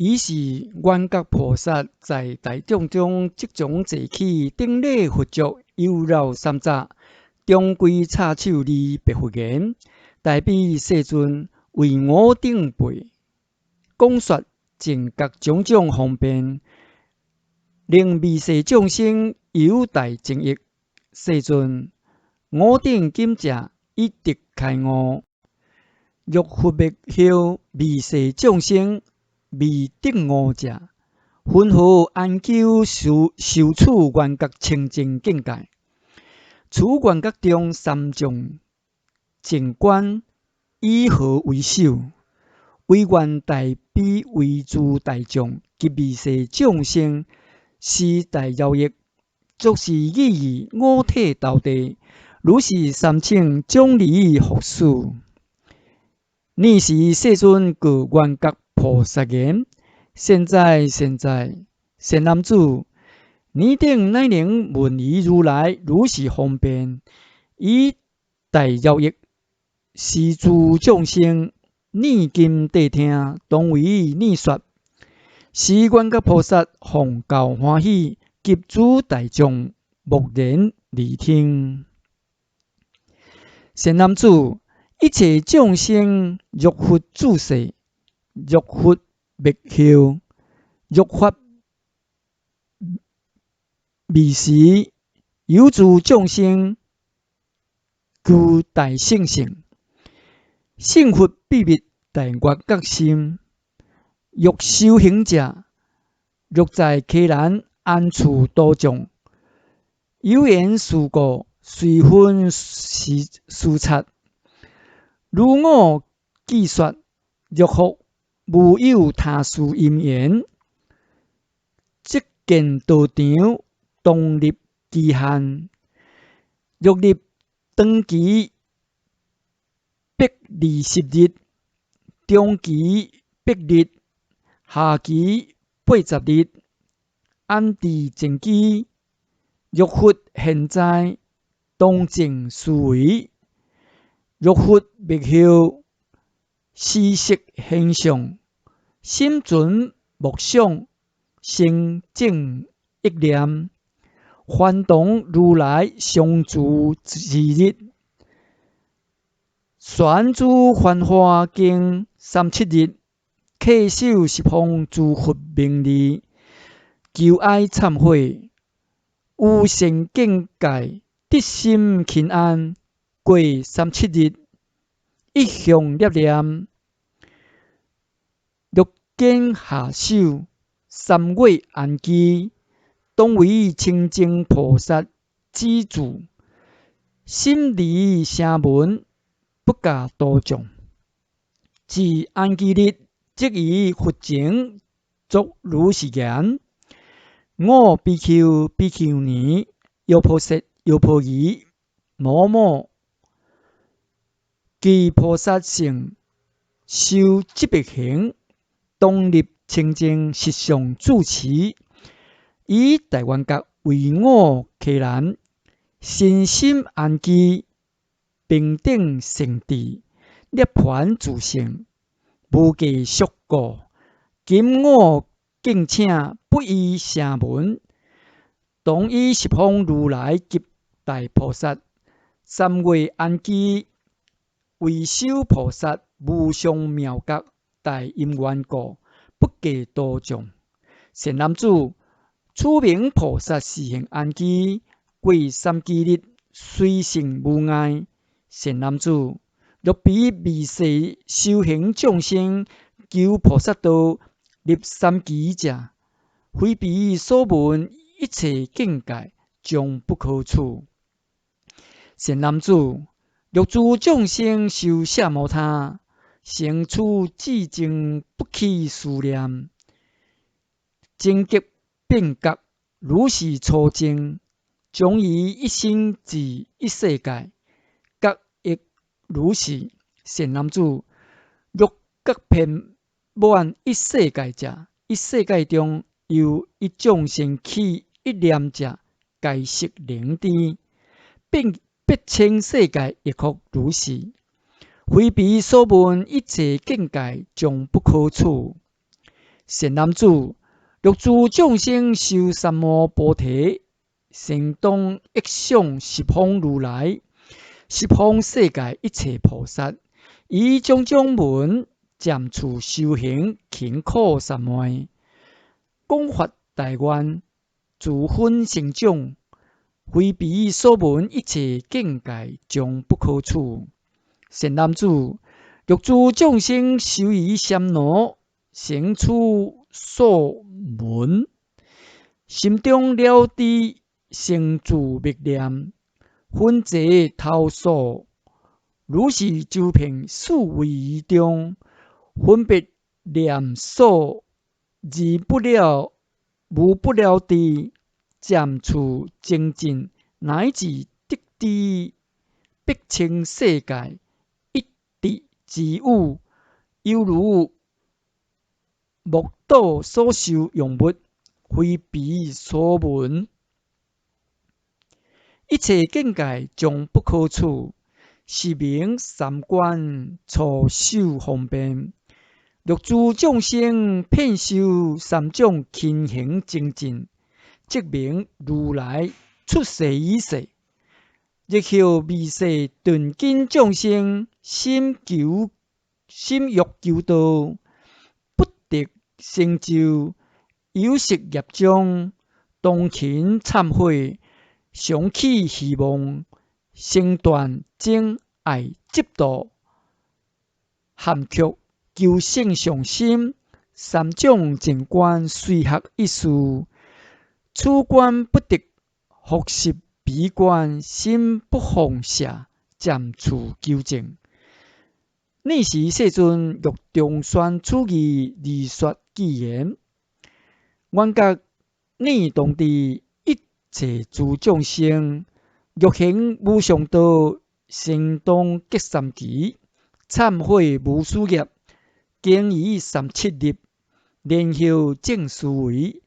爾時圓覺菩薩在大眾中即將坐起，頂禮佛足，優饒三匝，長跪叉手而白佛言：大悲世尊，為我等輩廣說正覺種種方便，令微細眾生有大正益。世尊，我等今者已得開悟，若佛滅後，微細眾生未得悟者，雲何安求修修此圓覺清淨境界？此圓覺中三種淨觀以何為首？唯願大悲為諸大眾及微細眾生施大饒益，作是語已，五體投地，如是三請將離復始。爾時世尊告圓覺菩薩言：善哉善哉，善男子，汝等乃能聞彼如來如是方便，以大饒益施諸眾生。汝今諦聽，當為汝說。時圓覺菩薩奉教歡喜，及諸大眾默然聆聽。善男子，一切眾生若佛住世，若佛滅後，若法未時，有諸眾生具大聖性，勝佛秘密大圓覺心。欲修行者，若在伽藍安處度眾，有緣事故，隨分思察。如我既說，若復無有他事因緣，即見道場，當入其限。若入長期120日，中期百日，下期80日，安置靜居。若佛現在，當正思維。若佛滅後，視色現相，心存默想，生正憶念，梵當如來常住之日，旋諸繁華經三七日，稽首十方諸佛名字，求哀懺悔，有善見解，得心輕安，過三七日，一向念念，若見下手，三月安居，當為清淨菩薩之住，心離聲聞，不假度眾。至安居日，即於佛前作如是言：我比丘、比丘尼、優婆塞、優婆夷、某某，具菩薩乘，修寂滅行，當入清淨實相住持，以大圓覺為我伽藍，身心安居，平等善智，涅槃自性，無計數故。今我敬請不依聲聞，當以十方如來及大菩薩三月安居，為修菩薩無上妙覺大因緣故，不假度眾。善男子，此名菩薩示現安居，過三居日，隨性無礙。善男子，若彼微細修行眾生求菩薩道，入三居者，非彼所聞一切境界，將不可取。善男子，若諸眾生修奢摩他，成此至正不起思念，精極變覺，如是粗證，將於一生至一世界，覺亦如是。善男子，若覺遍滿一世界者，一世界中有一眾生起一念者，皆悉能知，並百千世界亦復如是。非彼所聞一切境界，將不可取。善男子，欲諸眾生修三摩菩提，成當憶想十方如來、十方世界一切菩薩，以種種門漸次修行勤苦三昧，廣發大願，自分成長，非彼所聞一切境界，將不可取。善男子，欲諸眾生修於暹羅，成此所聞，心中了知，成住默念，分齊頭數，如是周遍四威儀中，分別念數，而不了，無不了知，漸次精進，乃至得知彼清世界一諦之語，猶如目睹所受用物，非彼所聞，一切境界將不可取，是名三觀粗手方便。欲諸眾生遍修三種勤行精進，則名如來出世已世。日後未世頓見眾生心求心欲求道，不得成就，有色業障，當勤懺悔，常起希望，成斷憎愛執墮，含卻求勝上心，三種靜觀隨學一事，此觀不得，復習彼觀，心不放捨，漸次求證。爾時世尊欲重宣此義而說偈言：願覺爾當知一切諸眾生，欲行無上道，先當結三期，懺悔無始業，經於三七日，然後正思維，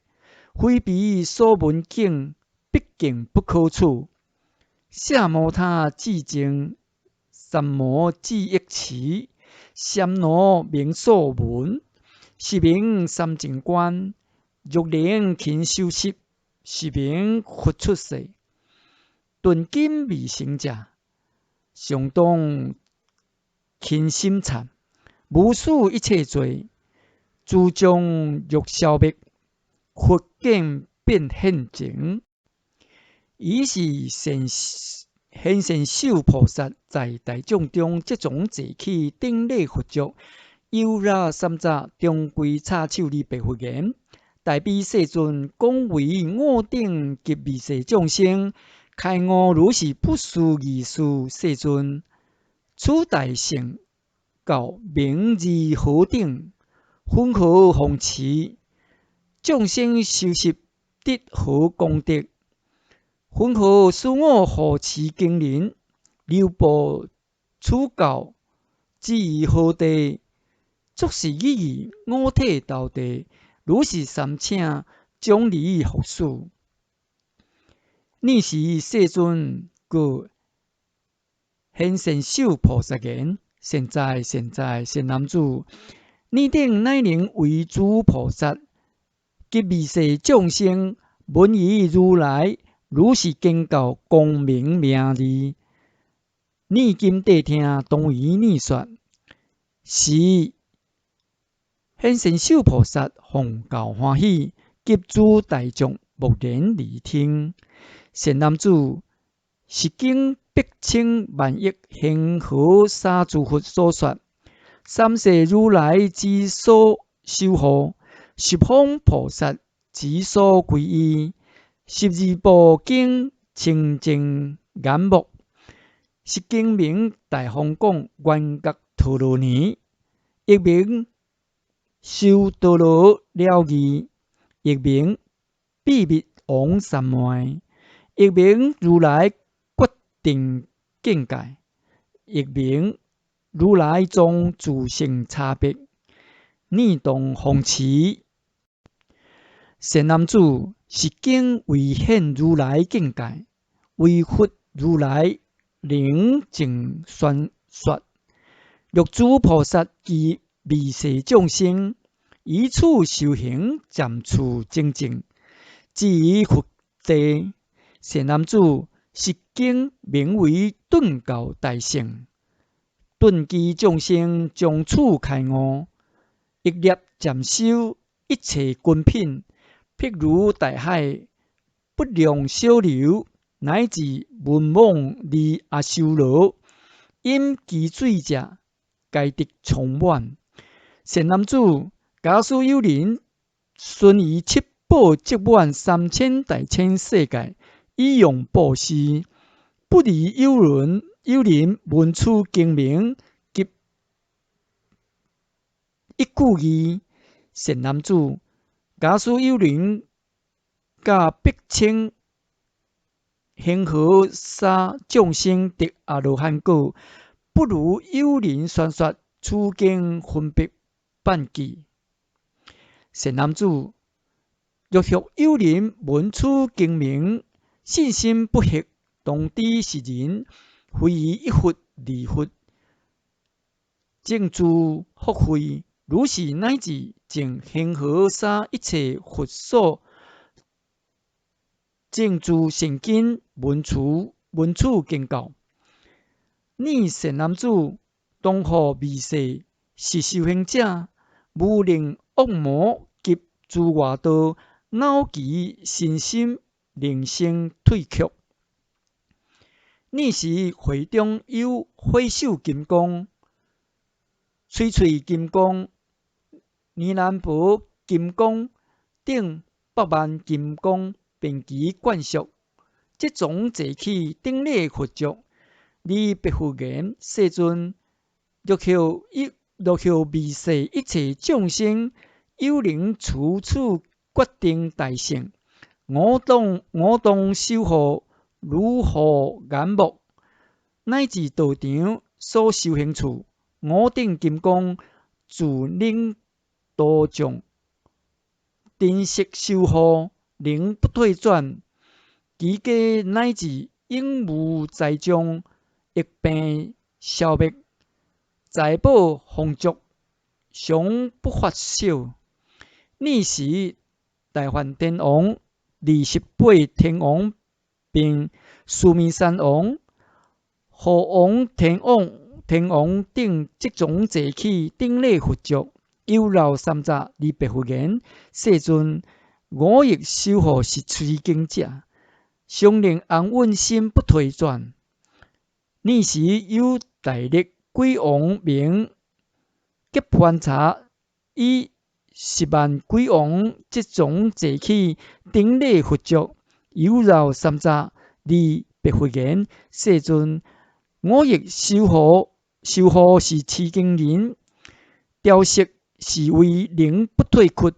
非彼所聞境，畢竟不可取。奢摩他智淨，三摩智憶持，暹羅名所聞，是名三淨觀。若能勤修習，是名佛出世。頓今未成者，常當勤心懺，無始一切罪，諸障欲消滅，佛見變現前。以是善賢善首菩薩在大眾中，即從坐起，頂禮佛足，優捺三匝，長跪叉手而白佛言：大悲世尊，廣為我等及未世眾生，開悟如是不思議事。世尊，此大乘教名字何等？云何方持？眾生修習得何功德？云何使我護持經輪，流布此教，至於何地？作是語已，五體投地，如是三請，將離復始。爾時世尊告賢善首菩薩言：善哉善哉，善男子！爾等乃能為諸菩薩及未世眾生，聞於如來如是經教光明名字。爾今諦聽，當於爾說。時賢善首菩薩奉教歡喜，及諸大眾默然而聽。善男子，是經百千萬億恒河沙諸佛所說，三世如來之所守護，十方菩薩之所歸依，十二部經清淨眼目，是經名大方廣圓覺陀羅尼，亦名修多羅了義，亦名秘密王三昧，亦名如來決定境界，亦名如來藏自性差別。爾當奉持。善男子，是經為顯如來境界，唯佛如來能淨宣說。欲諸菩薩及未世眾生，以此修行漸次精進。至於佛地，善男子，是經名為頓教大乘，頓機眾生從此開悟，一粒漸修一切根品，譬如大海，不量小流，乃至文蟒二阿修羅，飲其水者，皆得充滿。善男子，假使有人循於七寶積滿三千大千世界，以用布施，不離有人有人聞此經名及一句義。善男子，假使有人教百千恆河沙眾生得阿羅漢果，不如有人宣說此經分別半句。善男子，若復有人聞此經名，信心不惑，當知是人，非餘一佛二佛，正住福慧，如是乃至盡恆河沙一切佛所正住善根聞此聞此經教。爾善男子，當復微細是修行者，無令惡魔及諸外道惱其身心，令生退卻。爾時會中有火手金剛、璀璀金剛、尼蘭婆金剛等百萬金剛，遍其眷屬，即從坐起，頂禮佛足，而白佛言：世尊，若復一若復微細一切眾生，有能持此決定大乘，我當我當守護如護眼目，乃至道場所修行處，我等金剛自領度眾，珍惜守護，能不退轉。其家乃至永無災障，疫病消滅，財寶豐足，常不乏少。爾時大梵天王、28天王並須彌山王、護王天王、天王等即從坐起，頂禮佛足，遊繞三匝，而白佛言：世尊，我欲守護是持經者，常令安穩心不退轉。爾時有大力鬼王名吉槃荼，以10萬鬼王即從坐起，頂禮佛足，遊繞三匝，而白佛言：世尊，我欲守護守護是持經人，調息是為能不退卻。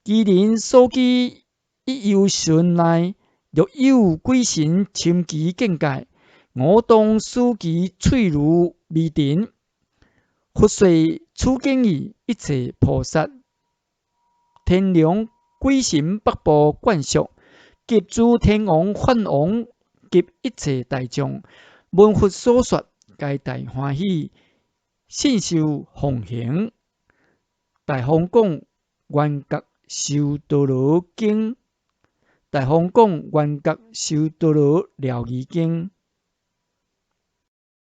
其人所居一由旬內，若有鬼神侵其境界，我當使其碎如微塵。佛說此經已，一切菩薩、天龍、鬼神北部眷屬及諸天王、梵王及一切大眾，聞佛所說，皆大歡喜，信受奉行。大方廣圓覺修多羅經，大方廣圓覺修多羅了義經。